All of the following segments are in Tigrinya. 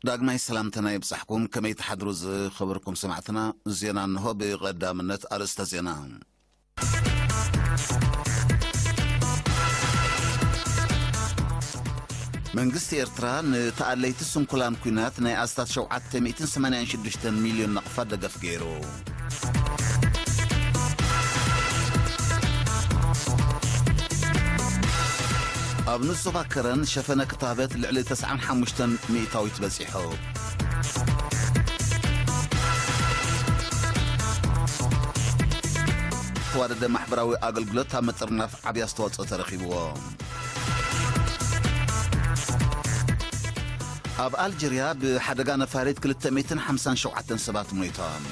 ዳግማይ ሰላምተና ይብጻሕኩም። ከመይ ትሓድሩ ዝኸበርኩም ሰማዕትና? ዜና እንሆ። ብቐዳምነት ኣርእስተ ዜና። መንግስቲ ኤርትራ ንተኣለይቲ ስንኩላን ኲናት ናይ ኣስታት ሸውዓተ ሚእትን ሰማንያን ሽዱሽተን ሚልዮን ናቕፋ ደገፍ ገይሩ። ኣብ ንዞባ ከረን ሸፈነ ክታበት ልዕሊ ተስዓን ሓሙሽተን ሚእታዊት በጺሑ። ተዋደደ ማሕበራዊ ኣገልግሎት ኣብ ምጥርናፍ ዓብዪ ኣስተዋጽኦ ተረኺብዎ። ኣብ ኣልጀርያ ብሓደጋ ነፋሪት ክልተ ሚእትን ሓምሳን ሸውዓተን ሰባት ሞይቶም።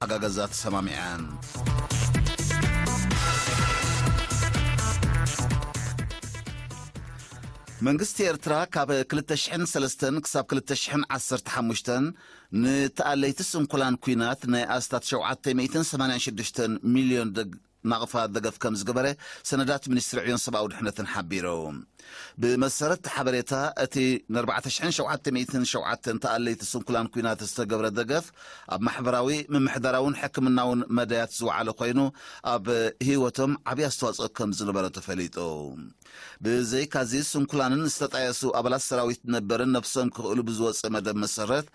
ሓጋገዛት ሰማሚዐን። መንግስቲ ኤርትራ ካብ ክልተ ሽሕን ሰለስተን ክሳብ ክልተ ሽሕን ዓሰርተ ሓሙሽተን ንተኣለይቲ ስንኩላን ኲናት ናይ ኣስታት ሸውዓተ ሚእትን ሰማንያን ሽዱሽተን ሚልዮን ደግ-፣ ናቕፋ ደገፍ ከም ዝገበረ ሰነዳት ሚኒስትሪ ዕዮን ሰብኣዊ ድሕነትን ሓቢሩ። ብመሰረት እቲ ሓበሬታ፣ እቲ ንኣርባዕተ ሽሕን ሸውዓተ ሚእትን ሸውዓተን ተኣለይቲ ስንኩላን ኲናት ዝተገብረ ደገፍ ኣብ ማሕበራዊ፣ ምምሕዳራውን ሕክምናውን መዳያት ዝወዓለ ኮይኑ፣ ኣብ ህይወቶም ዓብዪ ኣስተዋጽኦ ከም ዝነበረ ተፈሊጡ። ብዘይካዚ፣ ስንኩላንን ዝተጣየሱ ኣባላት ሰራዊት ነበርን ነብሶም ክኽእሉ ብዝወፀ መደብ መሰረት፣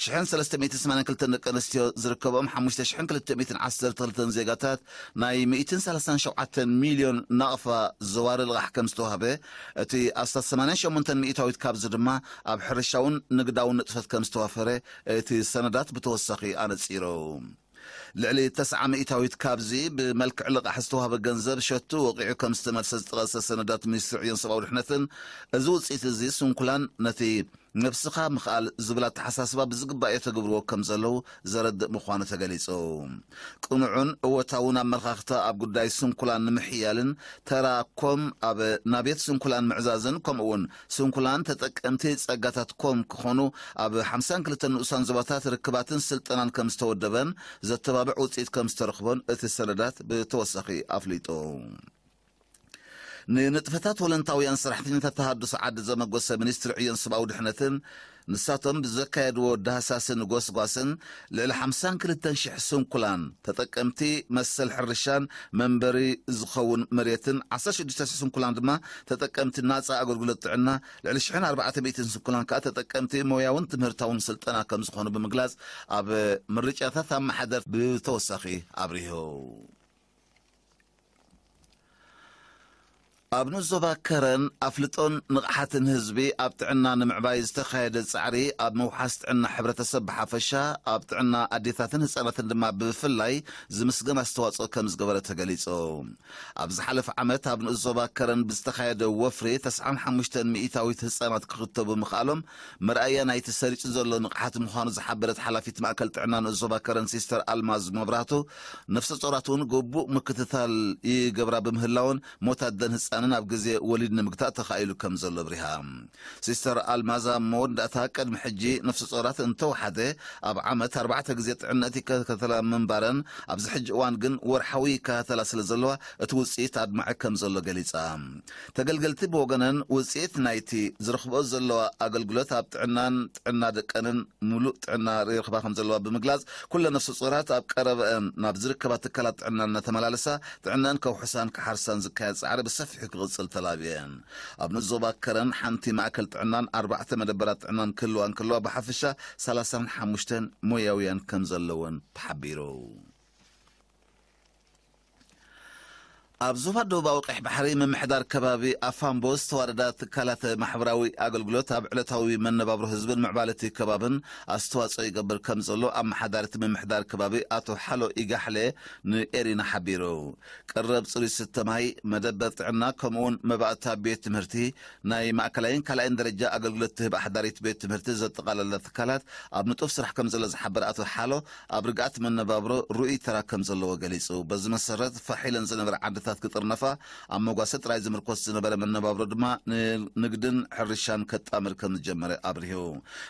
ሽሕን ሰለስተ ሚእትን ሰማንያን ክልተን ደቂ ኣንስትዮ ዝርከቦም ሓሙሽተ ሽሕን ክልተ ሚእትን ዓሰርተ ክልተን ዜጋታት ናይ ሚእትን ሰላሳን ሸውዓተን ሚልዮን ናቕፋ ዘዋሪ ልቓሕ ከም ዝተዋህበ፣ እቲ ኣስታት ሰማንያን ሸሞንተን ሚእታዊት ካብዚ ድማ ኣብ ሕርሻውን ንግዳውን ንጥፈት ከም ዝተዋፈረ እቲ ሰነዳት ብተወሳኺ ኣነጺሩ። ልዕሊ ተስዓ ሚእታዊት ካብዚ ብመልክዕ ልቓሕ ዝተዋህበ ገንዘብ ሸቱ ወቂዑ ከም ዝተመልሰ ዝጠቐሰ ሰነዳት ሚኒስትሪ ዕዮን ሰብኣዊ ድሕነትን፣ እዚ ውፅኢት እዚ ስንኩላን ነቲ ነብስኻ ምኽኣል ዝብል ኣተሓሳስባ ብዝግባእ የተግብርዎ ከም ዘለዉ ዘረድእ ምዃኑ ተገሊጹ። ቅኑዕን እወታውን ኣመለኻኽታ ኣብ ጉዳይ ስንኩላን ንምሕያልን ተራ ኮም ኣብ ናቤት ስንኩላን ምዕዛዝን፣ ከምኡ እውን ስንኩላን ተጠቀምቲ ጸጋታት ኮም ክኾኑ ኣብ ሓምሳን ክልተን ንኡሳን ዞባታት ርክባትን ስልጠናን ከም ዝተወደበን ዘተባብዕ ውጽኢት ከም ዝተረኽቦን እቲ ሰነዳት ብተወሳኺ ኣፍሊጡ። ንንጥፈታት ወለንታውያን ሰራሕተኛታት ተሃድሶ ዓዲ ዘመጎሰ ሚኒስትሪ ዕዮን ሰብኣዊ ድሕነትን፣ ንሳቶም ብዘካየድዎ ዳህሳስን ጎስጓስን ልዕሊ ሓምሳን ክልተን ሽሕ ስንኩላን ተጠቀምቲ መሰል ሕርሻን መንበሪ ዝኸውን መሬትን፣ ዓሰርተ ሽዱሽተ ሽሕ ስንኩላን ድማ ተጠቀምቲ ናጻ ኣገልግሎት ጥዕና፣ ልዕሊ ሽሕን ኣርባዕተ ሚእትን ስንኩላን ከኣ ተጠቀምቲ ሞያውን ትምህርታውን ስልጠና ከም ዝኾኑ ብምግላጽ፣ ኣብ ምርጫታት ኣመሓደርቲ ብተወሳኺ ኣብሪሁ። ኣብ ንኡስ ዞባ ከረን ኣፍልጦን ንቕሓትን ህዝቢ ኣብ ጥዕና ንምዕባይ ዝተኻየደ ጻዕሪ፣ ኣብ ምውሓስ ጥዕና ሕብረተሰብ ብሓፈሻ፣ ኣብ ጥዕና ኣዴታትን ህጻናትን ድማ ብፍላይ ዝምስገን ኣስተዋጽኦ ከም ዝገበረ ተገሊጹ። ኣብ ዝሓለፈ ዓመት ኣብ ንኡስ ዞባ ከረን ብዝተኻየደ ወፍሪ ተስዓን ሓሙሽተን ሚእታዊት ህጻናት ክኽተቡ ምኽኣሎም መርኣያ ናይቲ ሰሪጹ ዘሎ ንቕሓት ምዃኑ ዝሓበረት ሓላፊት ማእከል ጥዕና ንኡስ ዞባ ከረን ሲስተር ኣልማዝ መብራህቱ፣ ነፍሰ ጾራት እውን ግቡእ ምክትታል ይገብራ ብምህላውን ሞት ኣደን ህጻንን ኣብ ግዜ ወሊድ ንምግታእ ተኻኢሉ ከም ዘሎ ኣብሪሃ። ሲስተር ኣልማዝ ኣብ መወዳእታ፣ ቅድሚ ሕጂ ነፍሰ ጾራት እንተወሓደ ኣብ ዓመት ኣርባዕተ ግዜ ጥዕነቲ ይከታተላ ምንባረን፣ ኣብዚ ሕጂ እዋን ግን ወርሓዊ ይከታተላ ስለ ዘለዋ እቲ ውጽኢት ኣድማዒ ከም ዘሎ ገሊጻ። ተገልገልቲ ብወገነን ውጽኢት ናይቲ ዝረኽብኦ ዘለዋ ኣገልግሎት ኣብ ጥዕናን ጥዕና ደቀንን ምሉእ ጥዕና ይረኽባ ከም ዘለዋ ብምግላጽ፣ ኩለ ነፍሰ ጾራት ኣብ ቀረበአን ናብ ዝርከባ ትካላት ጥዕና እናተመላለሳ ጥዕናን ከውሕሳን ክሓርሳን ዝካየድ ጻዕሪ ብሰፊሑ ክቕጽል ተላብየን። ኣብ ንኡስ ዞባ ከረን ሓንቲ ማእከል ጥዕናን ኣርባዕተ መደበራት ጥዕናን ክህልዋ እንከለዋ፣ ብሓፈሻ ሰላሳን ሓሙሽተን ሞያውያን ከም ዘለወን ተሓቢሩ። ኣብ ዞባ ደቡባዊ ቀይሕ ባሕሪ ምምሕዳር ከባቢ ኣፋምቦ ዝተዋደዳ ትካላት ማሕበራዊ ኣገልግሎት ኣብ ዕለታዊ መነባብሮ ህዝብን ምዕባለ እቲ ከባብን ኣስተዋጽኦ ይገብር ከም ዘሎ ኣመሓዳሪ እቲ ምምሕዳር ከባቢ ኣቶ ሓሎ ኢጋሕለ ንኤሪና ሓቢሩ። ቀረብ ጽሩይ ስተ ማይ፣ መደበር ጥዕና፣ ከምኡውን መባእታ ቤት ትምህርቲ፣ ናይ ማእከላይን ካልኣይን ደረጃ ኣገልግሎት ትህብ ኣሕዳሪት ቤት ትምህርቲ ዘጠቓለለ ትካላት ኣብ ንጡፍ ስራሕ ከም ዘሎ ዝሓበረ ኣቶ ሓሎ፣ ኣብ ርግኣት መነባብሮ ርኡይ ተራ ከም ዘለዎ ገሊጹ። በዚ መሰረት፣ ፋሕ ኢለን ዝነበረ ዓድታት ክጥርነፋ፣ ኣብ መጓሰ ጥራይ ዝምርኮስ ዝነበረ መነባብሮ ድማ ንንግድን ሕርሻን ከጣምር ከም ዝጀመረ ኣብሪሁ።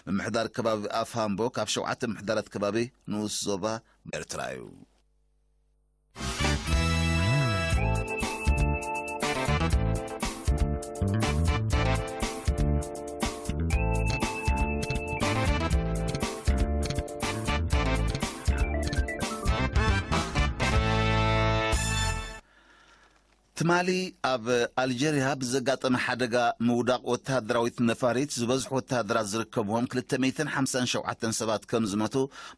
ምምሕዳር ከባቢ ኣፋምቦ ካብ ሸውዓተ ምምሕዳራት ከባቢ ንኡስ ዞባ ኤርትራ እዩ። ትማሊ ኣብ ኣልጀርያ ብዘጋጠመ ሓደጋ ምውዳቕ ወተሃደራዊት ነፋሪት ዝበዝሑ ወተሃደራት ዝርከብዎም ክልተ ሚእትን ሓምሳን ሸውዓተን ሰባት ከም ዝመቱ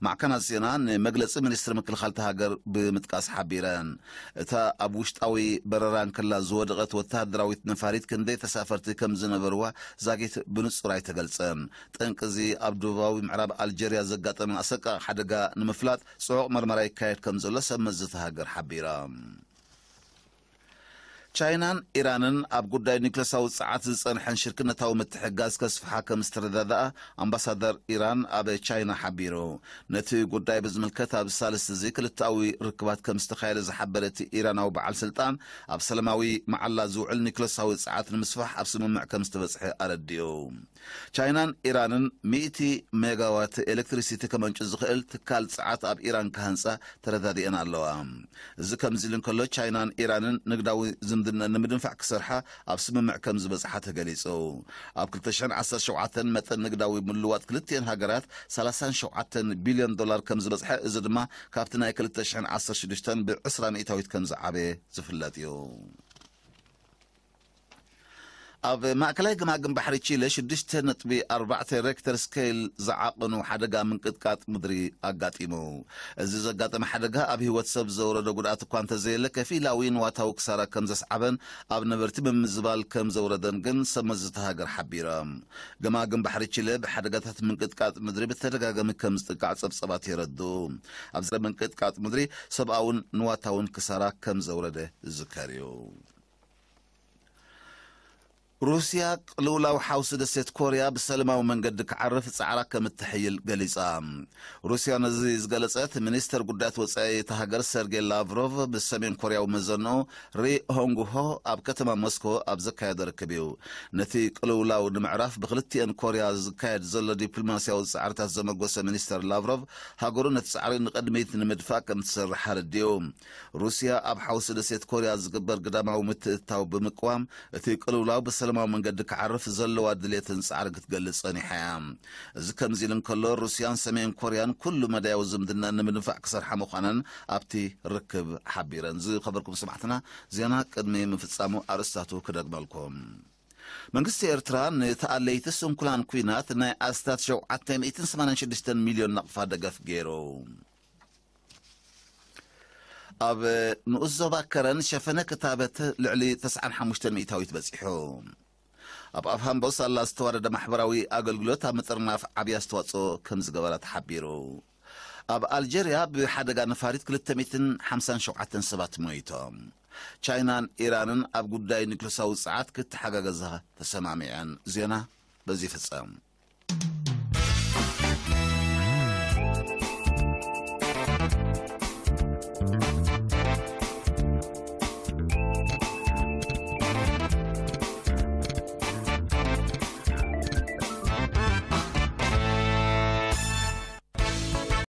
ማዕከናት ዜና ንመግለጺ ሚኒስትሪ ምክልኻል እታ ሃገር ብምጥቃስ ሓቢረን። እታ ኣብ ውሽጣዊ በረራ እንከላ ዝወደቐት ወተሃደራዊት ነፋሪት ክንደይ ተሳፈርቲ ከም ዝነበርዋ ዛጊት ብንጹር ኣይተገልጸን። ጠንቂ እዚ ኣብ ደቡባዊ ምዕራብ ኣልጀርያ ዘጋጠመ ኣሰቃቂ ሓደጋ ንምፍላጥ ጽዑቕ መርመራ ይካየድ ከም ዘሎ ሰብ መዚ እታ ሃገር ሓቢራ። ቻይናን ኢራንን ኣብ ጉዳይ ኒክለሳዊ ጸዓት ዝጸንሐን ሽርክነታዊ ምትሕጋዝ ከስፍሓ ከም ዝተረዳድኣ ኣምባሳደር ኢራን ኣብ ቻይና ሓቢሩ። ነቲ ጉዳይ ብዝምልከት ኣብ ሳልስቲ እዚ ክልተኣዊ ርክባት ከም ዝተኻየደ ዝሓበረ እቲ ኢራናዊ በዓል ስልጣን፣ ኣብ ሰላማዊ መዓላ ዝውዕል ኒክለሳዊ ጸዓት ንምስፋሕ ኣብ ስምምዕ ከም ዝተበጽሐ ኣረዲኡ። ቻይናን ኢራንን ሚእቲ ሜጋዋት ኤሌክትሪሲቲ ከመንጩ ዝኽእል ትካል ጸዓት ኣብ ኢራን ክሃንጻ ተረዳዲአን ኣለዋ። እዚ ከምዚ ኢሉ እንከሎ፣ ቻይናን ኢራንን ንግዳዊ ዝምድና ንምድንፋዕ ክሰርሓ ኣብ ስምምዕ ከም ዝበጽሓ ተገሊጹ። ኣብ ክልተ ሽሕን ዓሰርተ ሸውዓተን መጠን ንግዳዊ ምልዋጥ ክልቲኤን ሃገራት ሰላሳን ሸውዓተን ቢልዮን ዶላር ከም ዝበጽሐ፣ እዚ ድማ ካብቲ ናይ ክልተ ሽሕን ዓሰርተ ሽዱሽተን ብዕስራ ሚእታዊት ከም ዝዓበየ ዝፍለጥ እዩ። ኣብ ማእከላይ ገማግም ባሕሪ ቺለ ሽዱሽተ ነጥቢ ኣርባዕተ ሬክተር ስኬል ዝዓቐኑ ሓደጋ ምንቅጥቃጥ ምድሪ ኣጋጢሙ። እዚ ዘጋጠመ ሓደጋ ኣብ ህይወት ሰብ ዘውረደ ጉድኣት እኳ እንተዘየለ፣ ከፊላዊ ንዋታዊ ክሳራ ከም ዘስዓበን ኣብ ነበርቲ ምምዝባል ከም ዘውረደን ግን ሰብ መዚ እታ ሃገር ሓቢሮም። ገማግም ባሕሪ ቺለ ብሓደጋታት ምንቅጥቃጥ ምድሪ ብተደጋጋሚ ከም ዝጥቃዕ ጸብጸባት የረድኡ። ኣብዚ ምንቅጥቃጥ ምድሪ ሰብኣውን ንዋታውን ክሳራ ከም ዘውረደ ዝዝከር እዩ። ሩስያ ቅልውላው ሓውሲ ደሴት ኮርያ ብሰላማዊ መንገዲ ክዓርፍ ጻዕራ ከም እትሕይል ገሊጻ። ሩስያ ነዚ ዝገለጸት፣ ሚኒስተር ጉዳያት ወጻኢ እታ ሃገር ሰርጌይ ላቭሮቭ ብሰሜን ኮርያዊ መዘንኡ ሪ ሆንግ ሆ ኣብ ከተማ ሞስኮ ኣብ ዘካየዶ ርክብ እዩ። ነቲ ቅልውላው ንምዕራፍ ብክልቲኤን ኮርያ ዝካየድ ዘሎ ዲፕሎማስያዊ ጻዕርታት ዘመጎሰ ሚኒስተር ላቭሮቭ፣ ሃገሩ ነቲ ጻዕሪ ንቕድሚት ንምድፋእ ከም ትሰርሕ ኣረዲኡ። ሩስያ ኣብ ሓውሲ ደሴት ኮርያ ዝግበር ግዳማዊ ምትእትታው ብምቅዋም፣ እቲ ቅልውላው ብሰላማዊ መንገዲ ክዓርፍ ዘለዋ ድሌትን ጻዕሪ ክትገልጽ ጸኒሓ እያ። እዚ ከምዚ ኢሉ እንከሎ፣ ሩስያን ሰሜን ኮርያን ኩሉ መዳያዊ ዝምድና ንምድንፋዕ ክሰርሓ ምዃነን ኣብቲ ርክብ ሓቢረን። ዝኸበርኩም ሰማዕትና፣ ዜና ቅድሚ ምፍጻሙ ኣርእስታቱ ክደግመልኩም። መንግስቲ ኤርትራ ንተኣለይቲ ስንኩላን ኲናት ናይ ኣስታት ሸውዓተ ሚእትን ሰማንያን ሽዱሽተን ሚልዮን ናቕፋ ደገፍ ገይሩ። ኣብ ንኡስ ዞባ ከረን ሸፈነ ክታበት ልዕሊ ተስዓን ሓሙሽተን ሚእታዊት በጺሑ። ኣብ ኣፍ ሃምቦ ሳላ ዝተዋደደ ማሕበራዊ ኣገልግሎት ኣብ ምጥርናፍ ዓብዪ ኣስተዋጽኦ ከም ዝገበረ ተሓቢሩ። ኣብ ኣልጀርያ ብሓደጋ ነፋሪት ክልተ ሚእትን ሓምሳን ሸውዓተን ሰባት ሞይቶም። ቻይናን ኢራንን ኣብ ጉዳይ ኒክለሳዊ ጸዓት ክተሓጋገዛ ተሰማሚዐን። ዜና በዚ ይፍጸም።